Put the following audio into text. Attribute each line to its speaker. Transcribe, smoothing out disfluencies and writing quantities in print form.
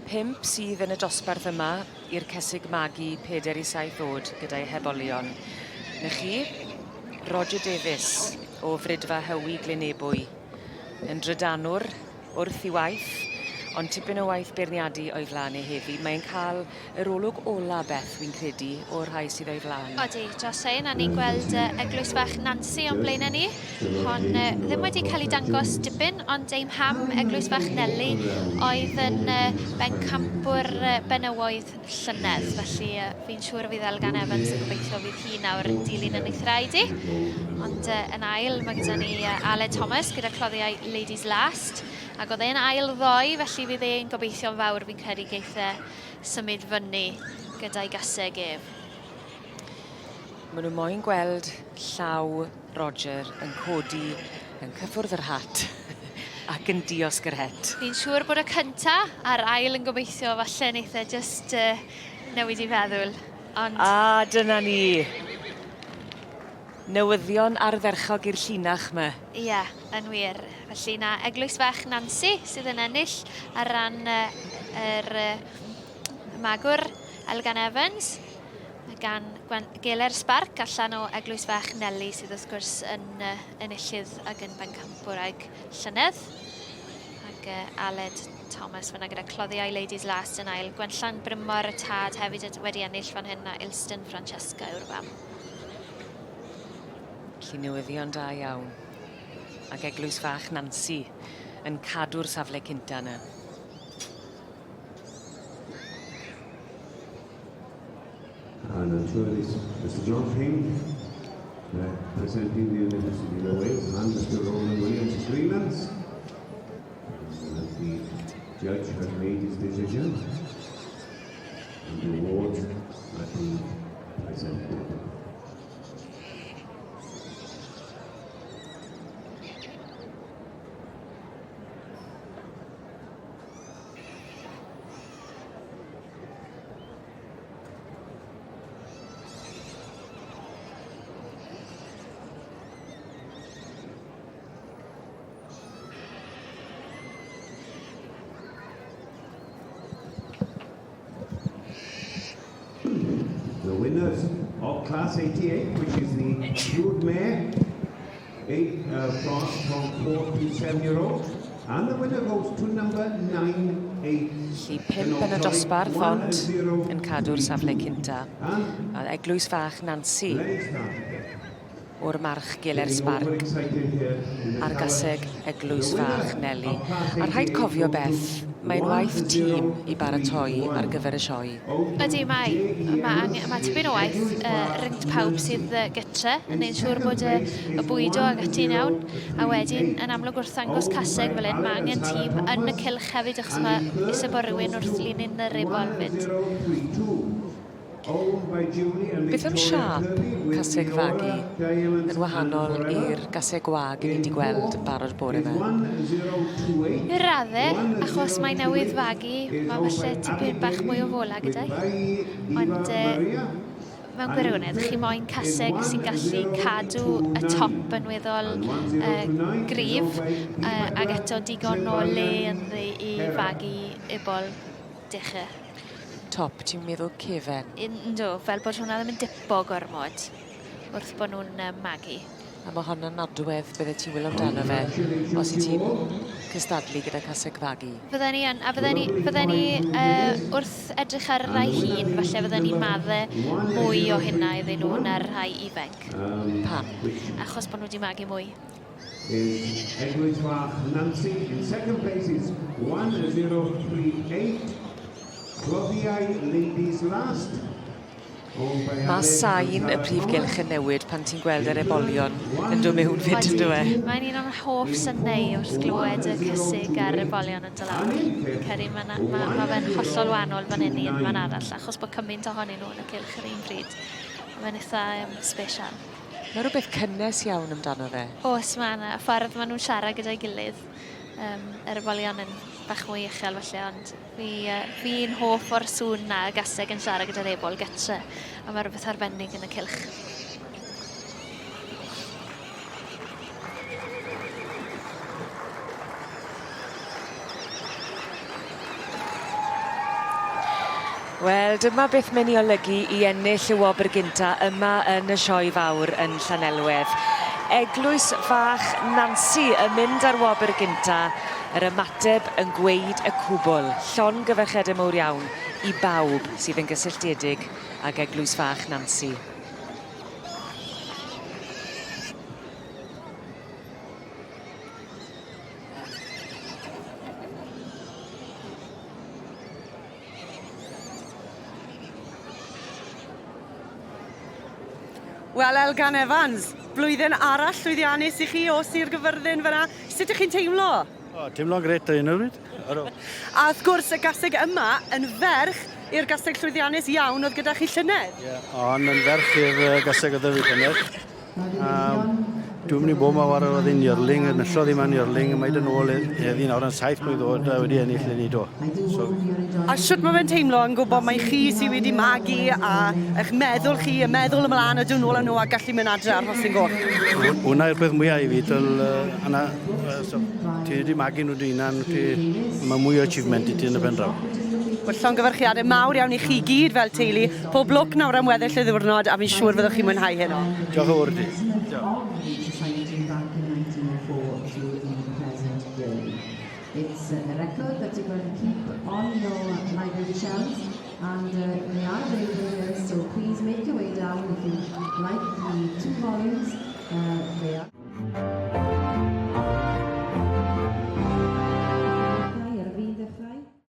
Speaker 1: Pump sydd yn y dosbarth yma i'r cesig magu 4 i 7 o'd gyda'i hebolion. 'Na chi, Roger Davies o Fridfa Hywi Glynebwy, yn drydanwr wrth 'i waith, ond tipyn o waith beirniadu o'i flan e heddi. Mae'n cael yr olwg ola, Beth, wi'n credu, o'r rhai sydd o'i flan.
Speaker 2: Odi, dros ein, a ni'n gweld Eglwys Fach Nansi o'n blaenau ni. Hon ddim wedi cael ei dangos dipyn, ond ei mham, Eglwys Fach Neli, oedd yn bencampwr benywoedd llynedd. Felly fi'n siŵr fydd Elgan Evans yn gobeithio fydd hi nawr yn dilyn yn ei thraed i. Ond yn ail, mae gyda ni Aled Thomas gyda cloddiau Ladies Last. Ac oedd e'n ail ddoe, felly fydd e'n gobeithio'n fawr fi'n credu geith e symud fyny gyda'i gaseg ef.
Speaker 1: Maen nhw moyn gweld llaw Roger yn codi, yn cyffwrdd yr hat ac yn diosg yr het.
Speaker 2: Fi'n siŵr bod y cynta a'r ail yn gobeithio falle neith e jyst uh, newid i feddwl.
Speaker 1: Ond... A dyna ni! Newyddion ardderchog i'r llinach 'ma.
Speaker 2: Ie, yn wir. Felly 'na Eglwys Fach Nansi sydd yn ennill ar ran yr magwr Elgan Evans gan Gwen Geler Spark allan o Eglwys Fach Neli sydd wrth gwrs yn enillydd ac yn bencampwraig llynedd. Ac Aled Thomas fyna gyda Cloddiau Ladies Last yn ail. Gwenllan Brymor y tad hefyd wedi ennill fan hyn a Ilston Francesca yw'r fam.
Speaker 1: Felly newyddion da iawn. Ac Eglwys Fach Nansi yn cadw'r safle cynta yna.
Speaker 3: And I'm sure it's Mr John King uh, presenting the University of Wales and Mr Roland Williams of Greenlands. And the judge has made his decision and the awards are being presented. The winners of Class 88, which is the brood mare, eight, uh, from, from 4 to 7 year old, and the winner goes to number 9, 8.
Speaker 1: Felly pump yn y dosbarth ond yn cadw'r safle cynta. A Eglwys Fach Nansi o'r march Geler Spark a'r gaseg Eglwys Fach Neli. A rhaid cofio Beth, mae'n waith tîm i baratoi ar gyfer y sioe.
Speaker 2: Ydy, mae. Mae, angen, mae tipyn o waith uh, ryngt pawb sydd uh, gytre yn neud siŵr bod y, y bwydo ag ati'n iawn. A wedyn, yn amlwg wrth ddangos caseg fel hyn, mae angen tîm yn y cylch hefyd achos mae eisiau bod rhywun wrth linyn yr ebol fyd.
Speaker 1: Beth am siâp caseg fagu yn wahanol i'r gaseg wag 'yn ni 'di gweld yn barod bore 'ma?
Speaker 2: I radde, achos mae newydd fagu, mae falle tipyn bach mwy o fola gyda hi. Ond uh, mewn gwirionedd, chi moyn caseg sy'n gallu cadw y top yn weddol uh, gryf uh, ac eto digon o le ynddi i fagu ebol dechrau.
Speaker 1: Top, ti'n meddwl cefen?
Speaker 2: Yndw, fel bod hwnna ddim yn dipo gormod wrth bod nhw'n um, magu.
Speaker 1: A mae honna'n nodwedd bydde ti'n wylo amdano fe os i ti'n cystadlu gyda caseg fagu.
Speaker 2: Fydden ni yn, a fydden ni, fydden ni uh, wrth edrych ar rai hyn, falle fydden ni'n madde mwy o hynna iddyn nhw na'r rhai ifanc.
Speaker 1: Pam?
Speaker 2: Achos bod nhw wedi magu mwy.
Speaker 3: Is Eglwys Fach Nancy. In second place is 1038 Cloddiau Ladies Last.
Speaker 1: Mae sain y prif gylch yn newid pan ti'n gweld yr ebolion yn dod mewn fyd yn dywe?
Speaker 2: Mae'n un o'n hoff synau wrth glywed y cysig a'r ebolion yn dod lawr. Fi'n credu mae ma, ma fe'n hollol wahanol fan hyn i un fan arall achos bod cymaint ohonyn nhw yn y cylch yr un pryd. Mae'n eitha um, special.
Speaker 1: Mae rhywbeth cynnes iawn amdano fe.
Speaker 2: Oes, mae yna. Y ffordd maen nhw'n siarad gyda'i gilydd. Um, yr ebolion yn bach mwy uchel felly, ond fi, uh, fi'n hoff o'r sŵn na y gaseg yn siarad gyda'r ebol gytre. A mae rhywbeth arbennig yn y cylch.
Speaker 1: Wel, dyma beth mae'n ei olygu i ennill y wobr gynta yma yn y sioe fawr yn Llanelwedd. Eglwys fach Nansi yn mynd â'r wobr gynta, yr ymateb yn gweud y cwbl. Llongyfarchiadau mowr iawn i bawb sydd yn gysylltiedig ag Eglwys Fach Nansi.
Speaker 4: Wel, Elgan Evans, blwyddyn arall llwyddiannus i chi o Sir Gyfyrddin fyna. Sut ych chi'n teimlo?
Speaker 5: O, teimlo'n gret ar hyn o bryd. Ydw.
Speaker 4: A wrth gwrs, y gaseg yma yn ferch i'r gaseg llwyddiannus iawn oedd gyda chi llynedd.
Speaker 5: Ie, yeah, ond yn ferch i'r gaseg oedd fi llynedd. Dwi'n mynd i bod ma war oedd hi'n yearling, yn ysrodd hi ma'n yearling, mae dyn ôl heddi nawr yn saith mlwydd oed a wedi ennill eleni do. So...
Speaker 4: A shwt mae fe'n teimlo yn gwybod mai chi sydd wedi magu a eich meddwl chi, y meddwl ymlaen a dod nôl â nhw a gallu mynd adre ar Rhosyn Goch?
Speaker 5: Hwna yw'r peth mwyaf i fi, dyl, uh, so, ti wedi magu nhw dy hunan, ti, mae mwy o achievement i ti yn y pen draw.
Speaker 4: Wel, llongyfarchiadau mawr iawn i chi gyd fel teulu. Pob lwc nawr am weddill y ddiwrnod a fi'n siŵr fyddwch chi'n mwynhau heno.
Speaker 5: Diolch yn fawr i ti. Diolch.
Speaker 6: It's a record that you're going to keep on your library shelves and they are available here, so please make your way down if you like the two volumes. They are.